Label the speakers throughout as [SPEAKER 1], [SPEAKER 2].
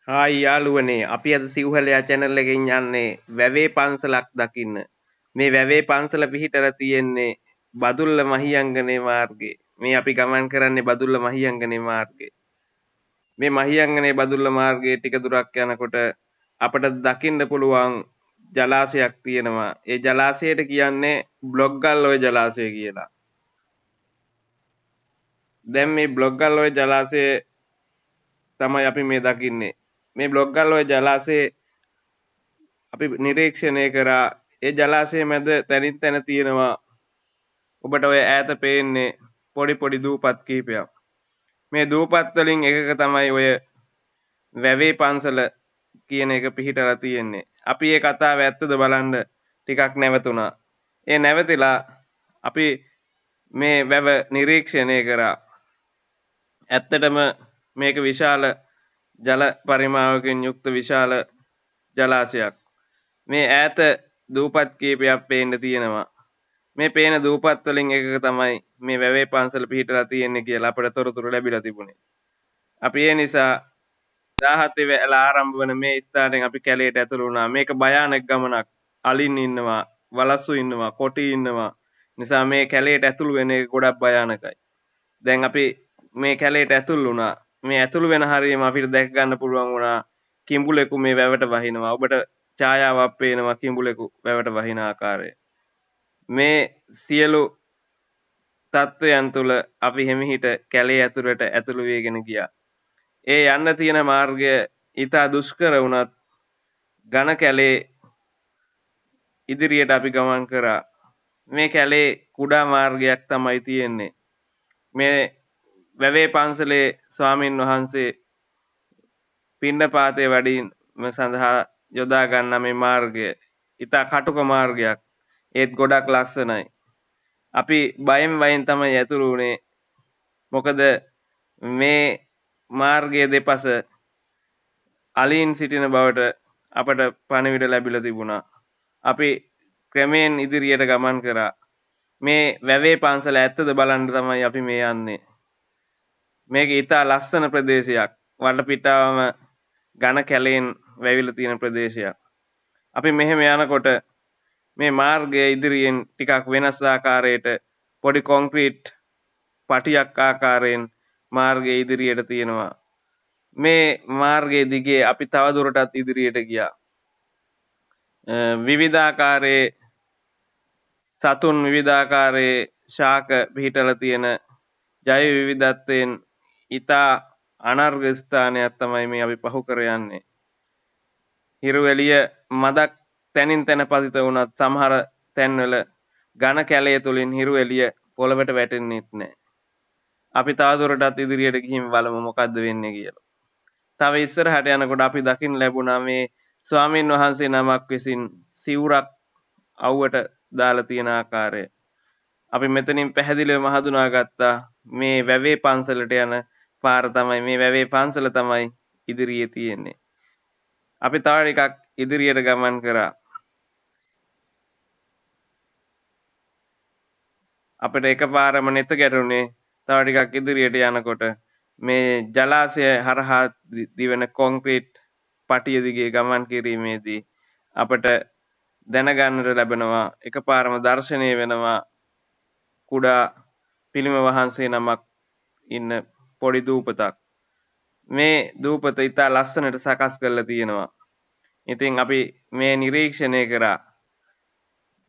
[SPEAKER 1] Hi යාළුවනේ, අපි අද සිව්හැලයා චැනල් එකෙන් යන්නේ වැවේ පන්සලක් දකින්න. මේ වැවේ පන්සල පිහිටලා තියෙන්නේ බදුල්ල මහියංගනේ මාර්ගේ. මේ අපි ගමන් කරන්නේ බදුල්ල මහියංගනේ මාර්ගේ. මේ මහියංගනේ බදුල්ල මාර්ගයේ ටික දුරක් යනකොට අපට දකින්න පුළුවන් ජලාශයක් තියෙනවා. ඒ ජලාශයට කියන්නේ බ්ලොග්ගල් ඔය ජලාශය කියලා. දැන් මේ බ්ලොග්ගල් ඔය ජලාශය තමයි අපි මේ දකින්නේ. මේ බ්ලොග්ගල් ඔය ජලාශයේ අපි නිරීක්ෂණය කරා. ඒ ජලාශයේ මැද තැනින් තැන තියෙනවා ඔබට ඔය ඈත පේන්නේ පොඩි පොඩි දූපත් කිහිපයක්. මේ දූපත් වලින් එකක තමයි ඔය වැවේ පන්සල කියන එක පිහිටලා තියෙන්නේ. අපි ඒ කතාව ඇත්තද බලන්න ටිකක් නැවතුණා. ඒ නැවතිලා අපි මේ වැව නිරීක්ෂණය කරා. ඇත්තටම මේක විශාල ජල පරිමාවකින් යුක්ත විශාල ජලාශයක්. මේ ඈත දූපත් කීපයක් පේන්න තියෙනවා. මේ පේන දූපත් වලින් එකක තමයි මේ වැවේ පන්සල පිහිටලා තියෙන්නේ කියලා අපට තොරතුරු ලැබිලා තිබුණේ. අපි ඒ නිසා 17 වෙලා ආරම්භ වන මේ ස්ථානයෙන් අපි කැලේට ඇතුළු වුණා. මේක භයානක ගමනක්. අලින් ඉන්නවා, වලස්සු ඉන්නවා, කොටි ඉන්නවා. නිසා මේ කැලේට ඇතුළු වෙන එක ගොඩක් භයානකයි. දැන් අපි මේ කැලේට ඇතුළු වුණා. මේ ඇතුළු වෙන හරියම අපිට දැක ගන්න පුළුවන් වුණා කිඹුලෙකු මේ වැවට වහිනවා. ඔබට ඡායාවක් පේනවා කිඹුලෙකු වැවට වහින ආකාරය. මේ සියලු තත්ත්වයන් තුළ අපි හිමිහිට කැලේ ඇතුළට ඇතුළු වීගෙන ගියා. ඒ යන්න තියෙන මාර්ගය ඉතා දුෂ්කර වුණත් ඝන කැලේ ඉදිරියට අපි ගමන් කරා. මේ කැලේ කුඩා මාර්ගයක් තමයි තියෙන්නේ. මේ වැවේ පන්සලේ ස්වාමින් වහන්සේ පිණ්ඩපාතේ වැඩීම සඳහා යොදා ගන්න මේ මාර්ගය ඉතා කටුක මාර්ගයක්. ඒත් ගොඩක් ලස්සනයි. අපි බයෙන් බයෙන් තමයි ඇතුළු වුණේ. මොකද මේ මාර්ගයේ දෙපස අලීන් සිටින බවට අපට පණිවිඩ ලැබිලා තිබුණා. අපි ක්‍රමයෙන් ඉදිරියට ගමන් කරා. මේ වැවේ පන්සල ඇත්තද බලන්න තමයි අපි මේ යන්නේ. මේක ඉතා ලස්සන ප්‍රදේශයක්. වටපිටාවම ඝන කැලේන් වැවිලා තියෙන ප්‍රදේශයක්. අපි මෙහෙම යනකොට මේ මාර්ගය ඉදිරියෙන් ටිකක් වෙනස් ආකාරයට පොඩි කොන්ක්‍රීට් පටියක් ආකාරයෙන් මාර්ගය ඉදිරියට තියෙනවා. මේ මාර්ගයේ දිගේ අපි තව දුරටත් ඉදිරියට ගියා. විවිධාකාරයේ සතුන්, විවිධාකාරයේ ශාක පිහිටලා තියෙන ජෛව විවිධත්වයෙන් ඉතා අනර්ග ස්ථානයක් තමයි මේ අපි පහු කර යන්නේ. හිරු එළිය මදක් තැනින් තැන පතිත වුණත් සමහර තැන්වල ඝන කැලය තුලින් හිරු එළිය පොළවට වැටෙන්නෙත් නෑ. අපි තවදුරටත් ඉදිරියට ගිහින් බලමු මොකද්ද වෙන්නේ කියලා. තව ඉස්සරහට යනකොට අපි දකින්න ලැබුණා මේ ස්වාමින් වහන්සේ නමක් විසින් සිවුරක් අවුවට දාලා තියෙන ආකාරය. අපි මෙතනින් පැහැදිලිවම හඳුනාගත්තා මේ වැවේ පන්සලට යන පාර තමයි, මේ වැවේ පන්සල තමයි ඉදිරියේ තියෙන්නේ. අපි තව ටිකක් ඉදිරියට ගමන් කරා. අපිට එකපාරම නෙත ගැටුනේ තව ටිකක් ඉදිරියට යනකොට මේ ජලාශය හරහා දිවෙන කොන්ක්‍රීට් පටිය දිගේ ගමන් කිරීමේදී අපට දැනගන්නට ලැබෙනවා, එකපාරම දර්ශනය වෙනවා කුඩා පිළිම වහන්සේ නමක් ඉන්න පොඩි දූපතක්. මේ දූපත ඉතා ලස්සනට සකස් කරලා තියෙනවා. ඉතින් අපි මේ නිරීක්ෂණය කරා.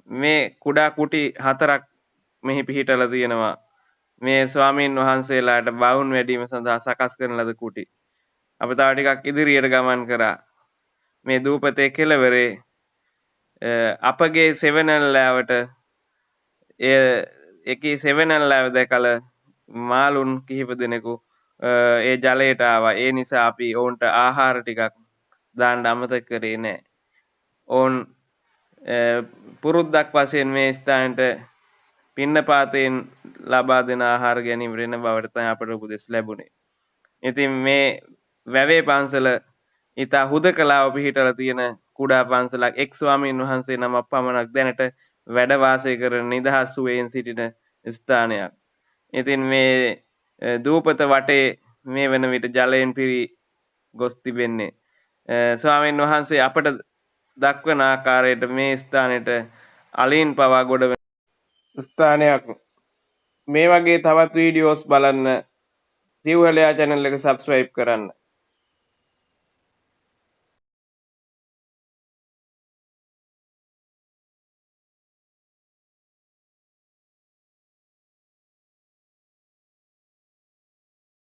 [SPEAKER 1] මේ කුඩා කුටි හතරක් මෙහි පිහිටලා තියෙනවා. මේ ස්වාමීන් වහන්සේලාට බවුන් වැඩීම සඳහා සකස් කරන ලද කුටි. අපි තව ටිකක් ඉදිරියට ගමන් කරා. මේ දූපතේ කෙළවරේ අපගේ සෙවණැල්ලාවට එය එකී සෙවණැල්ලාව දැකලා මාළුන් කිහිප දෙනෙකු ඒ ජලයට ආවා. ඒ නිසා අපි ඔවුන්ට ආහාර ටිකක් දාන්න අමතක කරේ නෑ. ඔවුන් පුරුද්දක් වශයෙන් මේ ස්ථානයට පින්නපාතයෙන් ලබා දෙන ආහාර ගැනීමට එන බවට තමයි අපට උපදෙස් ලැබුණේ. ඉතින් මේ වැවේ පන්සල ඉතා හුදකලාව පිහිටලා තියෙන කුඩා පන්සලක්. එක් ස්වාමීන් වහන්සේ නමක් පමණක් දැනට වැඩ වාසය කරන නිදහස් සුවයෙන් සිටින ස්ථානයක්. ඉතින් මේ දූපත වටේ මේ වන විට ජලයෙන් පිරී ගොස් තිබෙන්නේ. ස්වාමීන් වහන්සේ අපට දක්වන ආකාරයට මේ ස්ථානෙට අලීන් පවා ගොඩ වෙන ස්ථානයක්. මේ වගේ තවත් වීඩියෝස් බලන්න සිව්හලයා චැනල් එක සබ්ස්ක්‍රයිබ් කරන්න.